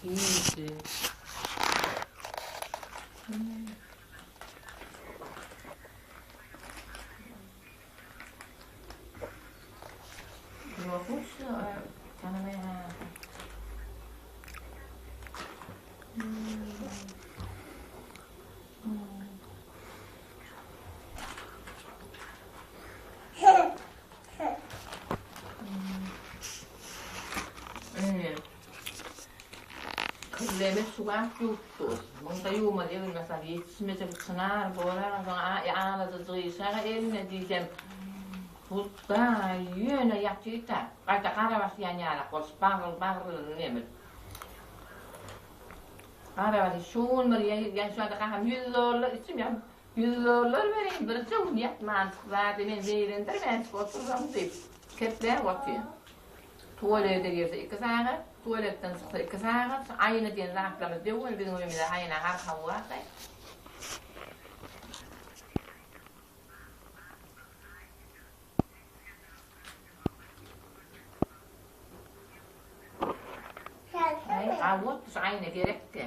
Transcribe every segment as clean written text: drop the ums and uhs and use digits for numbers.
Iýdi. Kirleme suwap ýuwupdy. Munda ýuwmaly eginme sal ýetişmejek çynar bolar soň agladyjy gyşaga eline diýsem Hudaý ýöne ýatyr-da, gaýta gara basýan ýalak bolup bagyr bagryny nemir. Gara basýan şu gün bir ýa şu ýerde gaham ýüz dollar içim ýa ýüz dollar bereýin birje gün ýatmanjyk zady men zeýrendirmänjik otursam diýip kepläp otyr. Tuwalete girse iki sagat, tuwaletden çyksa iki sagat, şu aýna diýen zatlarymyz döwül biziň öýümizde aýna arka bardy. Aý, gawut şu aýna gerekdi.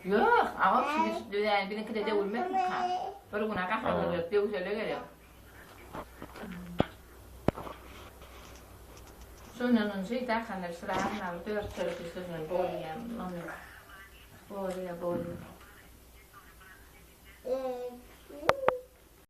Ýok, awut şu biziňkide döwülmezmika? Bir gün-ä gaharyna gelip döwsele gerek. Şondan onjy dahanlar şyragyna bir dört çörek üstünden bolýar. Bolýar, bolýar.